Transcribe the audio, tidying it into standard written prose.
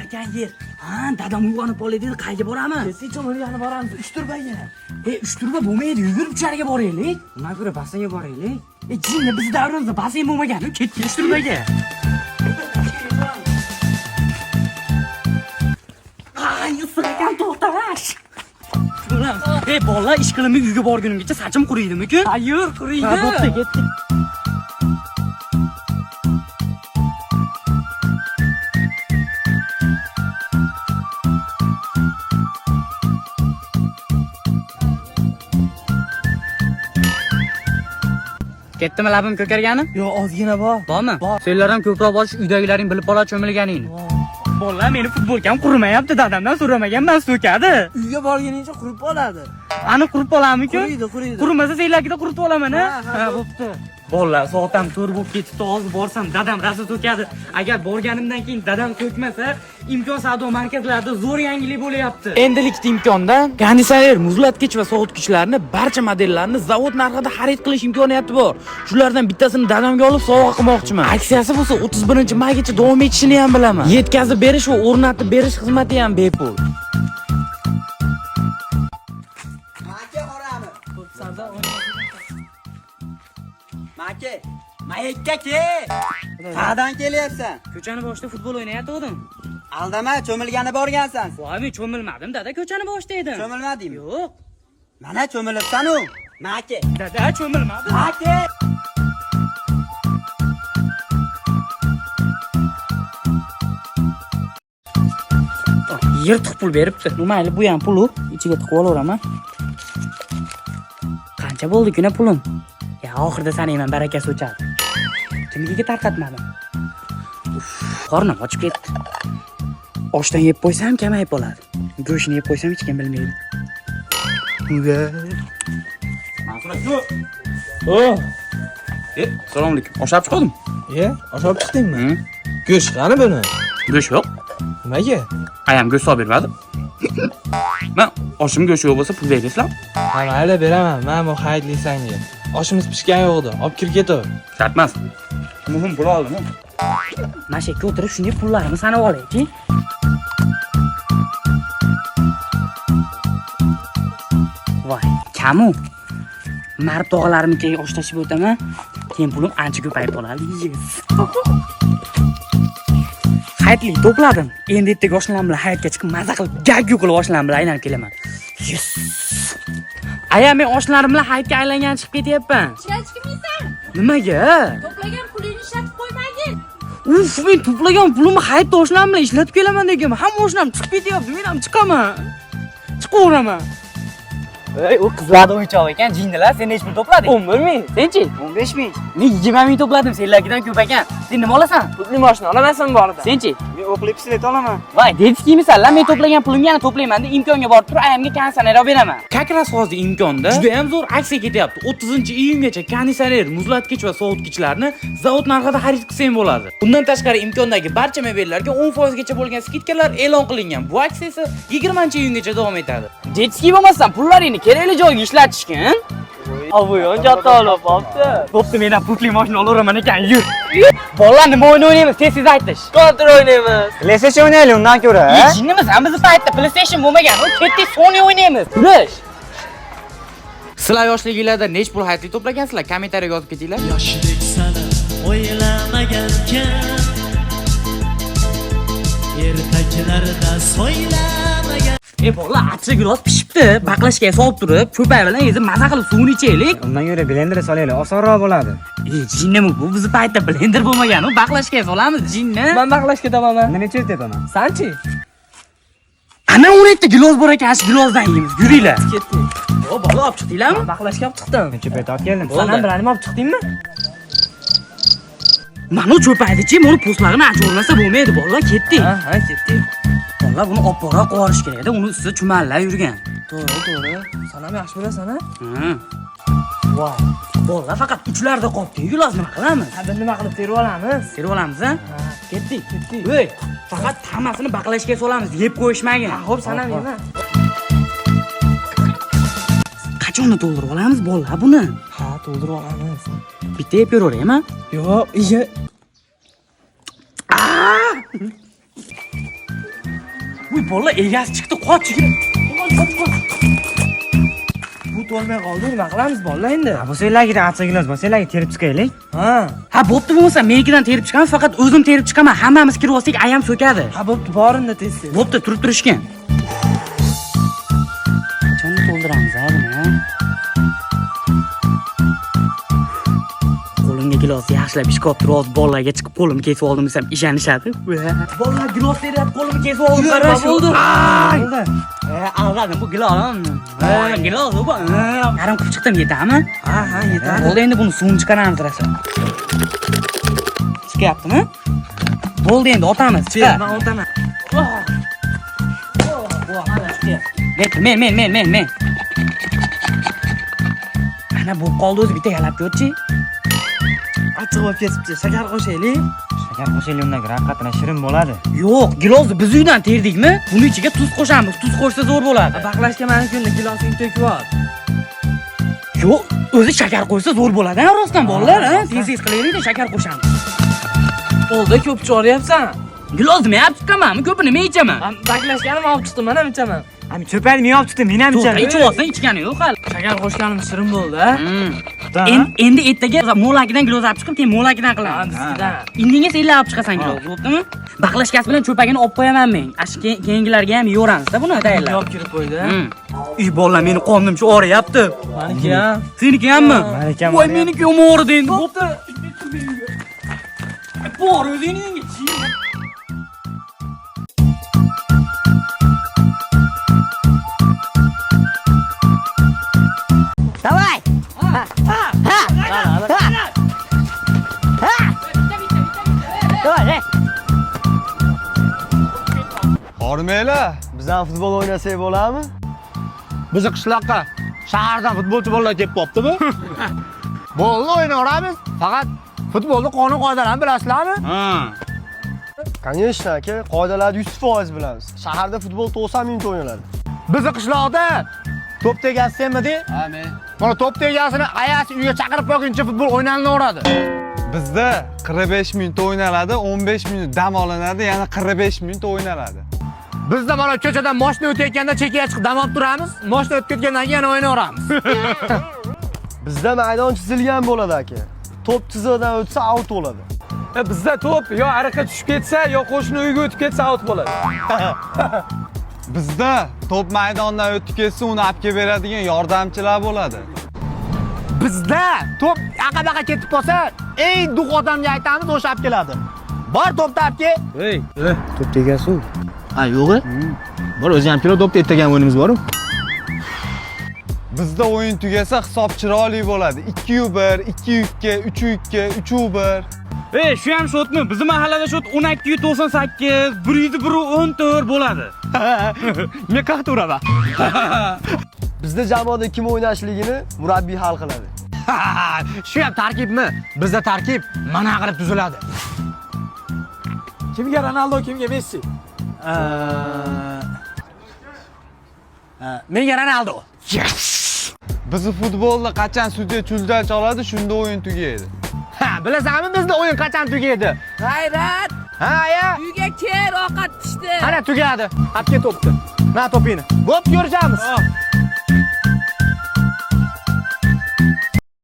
ekan yer. Ha, dadam uyg'onib qoldi dedi, qayerga boramiz? Ketdik, cho'milgani boramiz, Uchturbaga. E, Uchturba bo'lmaydi, yugurib ucharga boraylik. Undan ko'ra basseynga boraylik. E, jinni, bizni davrimizda basseyn bo'lmagan, ketdik Uchturbaga. Ay, issiq ekan, to'xtash. Ey bolalar, ish qilimni uyga borgunimgacha sachim quriydimi-ku? Ayur, quriydi. Ha, bo'pti, ketdik. Ketdimi labim ko'kargani? Yo'q, ozgina bor. Bormi? Senlar ham ko'proq borish, uydagilaring bilib qoladi cho'milganingni. Bolalar, meni futbolkam qurimayapti, dadamdan so'ramaganman, so'kadi. Uyga borguningcha qurib qoladi. Ani qurib qolamiki? Quriydi, quriydi. Qurmasa senlarkida quritib olaman, ha? Ha, ha, bo'pti. Bolalar, soat ham 4 bo'lib ketibdi, hozir borsam dadam rosa so'kadi. Agar borganimdan keyin dadam so'kmasa, Imkon savdo markazlarida zo'r yangilik bo'lyapti. Endilikda Imkonda konditsioner, muzlatgich va sovutgichlarni barcha modellarini zavod narxida xarid qilish imkoniyati bor. Shulardan bittasini dadamga olib sovg'a qilmoqchiman. Aksiyasi bo'lsa 31-maygacha davom etishini ham bilaman. Yetkazib berish va o'rnatib berish xizmati ham bepul. Maka orami. Maka. Mayakka ke. Qayerdan kelyapsan? Ko'chani boshida futbol o'ynayotgandim. Aldama, cho'milgani borgansan. Voy, men cho'milmadim, dada, ko'chani boshida edim. Cho'milmadingmi? Yo'q. Mana cho'milibsan-u. Maka. Dada, cho'milmadim. Maka. Yirtiq pul beribdi. Nu mayli, bu ham pulu. Ichiga tiqib olaveraman. Qancha bo'ldi kuna pulim? Ya oxirida sanayman, barakasi o'chadi. Kimnikiga tarqatmadim. Uf, qornim ochib ketdi. Oshdan yeb qo'ysam kamayib qoladi. Go'shtni yeb qo'ysam hech kim bilmaydi. Mansur aka. O, E, assalomu alaykum. Osh olib chiqadim. e, osh olib chiqdingmi? Go'sht qani buni? Go'sht yo'q. Nimaga? Ayam go'sht solib bermadi. Men oshim go'shti yo'q bo'lsa pul berasizlar? Ha, mayli beraman. Mana bu hayitlik sanga. Oshimiz pishgan yo'q edi. Olib kirib ketaver. Shart emas. Muhim pul oldim. Mana shu yerga o'tirib shunday pullarimni sanab olaychi. Voy, kamu. Marb tog'alarimnikiga osh tashib o'taman. Keyin pulim ancha ko'payib qoladi. Yes. Hayitlik to'pladim. Endi ertaga oshnalar bilan hayitga chiqib maza qilib gaggu qilib oshnalar bilan aylanib kelaman. Yes. Aya, men oshnalarim bilan hayitga aylangan chiqib ketyapman. Ishlatishmaysan. Nimaga? To'plagan pulingni ishlatib qo'ymagin. Uf, men to'plagan pulimni hayitda oshnam bilan ishlatib kelaman deganman. Hamma oshnam chiqib ketyapti, men ham chiqaman. Chiqaveraman. Ey, u qizlarni o'yinchog'i ekan, jinnilar, sen necha pul to'plading? 11 ming. Senchi? 15 ming. Men 20 ming to'pladim, senlarkidan ko'p ekan. Sen nima olasan? Pulli mashina olamasan borida. Senchi? Men o'qli pistolet olaman. Voy, detskiymisan lan, men to'plagan pulimga yana to'playman deb Imkonga borib turib, ayamga konditsioner olib beraman. Как раз hozir Imkonda juda ham zo'r aksiya ketyapti. 30-iyungacha konditsioner, muzlatgich va sovutgichlarni zavod narxida xarid qilsang bo'ladi. Bundan tashqari Imkondagi barcha mebellarga 10% gacha bo'lgan skidkalar e'lon qilingan. Bu aksiya esa 20-iyungacha davom etadi. Detskiy bo'lmasdan pullaringni kerakli joyga ishlatishgin. Abu yon katta olib bo'pti. Bo'pti, men ham pulli mashina olaveraman ekan, yur. Bolalar, nima o'yin o'ynaymiz? Tez-tez aytish. Kontra o'ynaymiz. PlayStation o'ynaylik undan ko'ra. E, jinnimiz, bizni paytda PlayStation bo'lmagan. U ketdik Sony o'ynaymiz. Yurish. Sizlar yoshliginglarda nech pul hayitlik to'plagansizlar? Kommentariyaga yozib ketinglar. Yoshlik sani o'ylamagan kim, ertaklarda so'ylamagan. E bolalar, achchiq gilos pishibdi. Baqlashga solib turib, ko'pay bilan ezib maza qilib suvini ichaylik. Undan ko'ra blenderga solaylik, osonroq bo'ladi. E, jinnimi bu? Bizni paytda blender bo'lmagan. U baqlashga solamiz, jinni. Men baqlashga topaman. Unda necha tepaman? Sanchi? Ana 17 gilos bor ekan, shu gilosdan yeymiz. Yuringlar. Ketdik. O, bola olib chiqdinglarmi? Baqlashga olib chiqdim. Necha payt olib keldim? San ham bilanimi olib chiqdingmi? Mana u cho'paydichi, buni po'stlag'ini achorlasa bo'lmaydi, bolalar, ketdik. Ha, ha, ketdik. Bolalar, buni olib borib qovurish kerak-da, uni ustida chumallar yurgan. To'g'ri, to'g'ri. San ham yaxshi bilasan, ha? Ha. Voy. Bolalar, faqat uchlarda qolibdi. Gilos nima qilamiz? Ha, bir nima qilib terib olamiz. Terib olamiz, ha? Ha, Ketdik. ketdik. Ey, faqat hammasini baqlashga solamiz, yeb qo'yishmagin. Ha, xo'p, san ham yema. Qachonni to'ldirib olamiz bolalar buni? Ha, to'ldirib olamiz. Bitta yeb ko'raveraymi? Yo'q, iye. Bolalar, egasi chiqdi, qoch. Qoch, qoch. Bu to'lmay qoldi, nima qilamiz bolalar endi? Ha, bo'lsa ellagidan achchiq gilos bo'lsa ellagi terib chiqaylik. Ha. Ha, bo'pti bo'lmasa menikidan terib chiqamiz, faqat o'zim terib chiqaman. Hammamiz kirib olsak, ayam so'kadi. Ha, bo'pti, borinda tez tez. Bo'pti, turib turishgan. Qachon to'ldiramiz a buni? Qo'limga gilos yaxshilab ishqab turib, hozir bolalarga chiqib qo'limni kesib oldim desam ishonishadi. Bolalar gilos beryapti, qo'limni kesib oldim. Nima bo'ldi? Bo'ldi. Aldadim, bu gilos. Gilos bu. Yarim qilib chiqdim, yetadimi? Ha, ha, yetadi. Bo'ldi, endi buni suvini chiqaramiz rosa. Chiqyaptimi? Bo'ldi, endi otamiz. Chiqar. Men otaman. Men men men men men. Ana bo'lib qoldi o'zi, bitta yalab ko'rchi. Achchiq bo'lib ketibdi. Shakar qo'shaylik. Shakar qo'shaylik undan ko'ra haqiqatan shirin bo'ladi. Yo'q, gilosni biz uydan terdikmi? Buni ichiga tuz qo'shamiz. Tuz qo'shsa zo'r bo'ladi. Baqlashga mani kunda gilosingni to'kib yubor. Yo'q, o'zi shakar qo'ysa zo'r bo'ladi, ha, rostdan bolalar, ha? Tez-tez qilaylik-da, shakar qo'shamiz. Bo'ldi, ko'p choryapsan. Gilosni men olib chiqamanmi? Ko'pini men ichaman. Men baqlashganim olib chiqdim, men ham ichaman. Ami cho'payni men olib chiqdim, men ham To'g'ri, ichaman. ichib olsang ichgani yo'q hali. Shakar qo'shganim shirin bo'ldi, ha? Endi ertaga mo'lakidan gilos olib chiqib, keyin mo'lakidan Ha, qilamiz. biznikidan. Indinga sen olib chiqasan gilos, bo'ptimi? Baqlashkasi bilan cho'pagini olib qo'yaman men. Ash keyingilarga ham yo'ramizda buni tayyorlab. Olib kirib qo'ydi. Uy bolalar, meni qornim shu og'riyapti. Maniki ham. Seniki hammi? Maniki ham Voy, og'riyapti. meniki ham og'ridi endi. Bo'pti. Bor o'zingni uyingga. Давай! Ha! Ha! Ha! Ha! Давай, ey. Hormanglar, biz ham futbol o'ynasak bo'ladimi? Bizni qishloqqa shahardan futbolchi bolalar kelib qolibdimi? Bo'ldi, o'ynayveramiz. Faqat futbolni qonun qoidalarini bilasizlarmi? Ha. Конечно, aka, qoidalarni 100% bilamiz. Shaharda futbol 90 minut o'ynaladi. Bizni qishloqda to'p tegasi senmi? Ha, men. Mana to'p tegasini ayasi uyga chaqirib qo'yguncha futbol o'ynalaveradi. Bizda 45 minut o'ynaladi, 15 minut dam olinadi, yana 45 minut o'ynaladi. Bizda mana ko'chadan mashina o'tayotganda chekkaga chiqib dam olib turamiz. Mashina o'tib ketgandan keyin yana o'ynayveramiz. Bizda maydon chizilgan bo'ladi aka. To'p chiziqdan o'tsa out bo'ladi. Bizda to'p yo ariqqa tushib ketsa, yo qo'shni uyga o'tib ketsa out bo'ladi. Bizda to'p maydondan o'tib ketsa, uni olib kelib beradigan yordamchilar bo'ladi. Bizda to'p aqa-baqa ketib qolsa, eng duq odamga aytamiz, o'sha olib keladi. Bor to'pni olib kel. Ey, To'p tegasi u. Ha, yo'g'i. Bor o'zi ham kilo to'pni ertaga o'yinimiz bor-ku. Bizda o'yin tugasa hisob chiroyli bo'ladi. 2-1, 2-2, 3-2, 3-1. Ey, shu ham shotmi? Bizni mahallada shot 1298, 10114 bo'ladi. Men qayerda uraman? Bizda jamoada kim o'ynashligini murabbiy hal qiladi. Shu ham tarkibmi? Bizda tarkib mana qilib tuziladi. Kimga Ronaldo, kimga Messi? Menga Ronaldo. Bizni futbolda qachon sudya chulda choladi, shunda o'yin tugaydi. Ha, bilasanmi bizda o'yin qachon tugaydi? G'ayrat, Ha, aya. uyga kel, ovqat pishdi. Ana tugadi. Olib kel to'pni. Mana to'pingni. Bo'p, ko'rishamiz.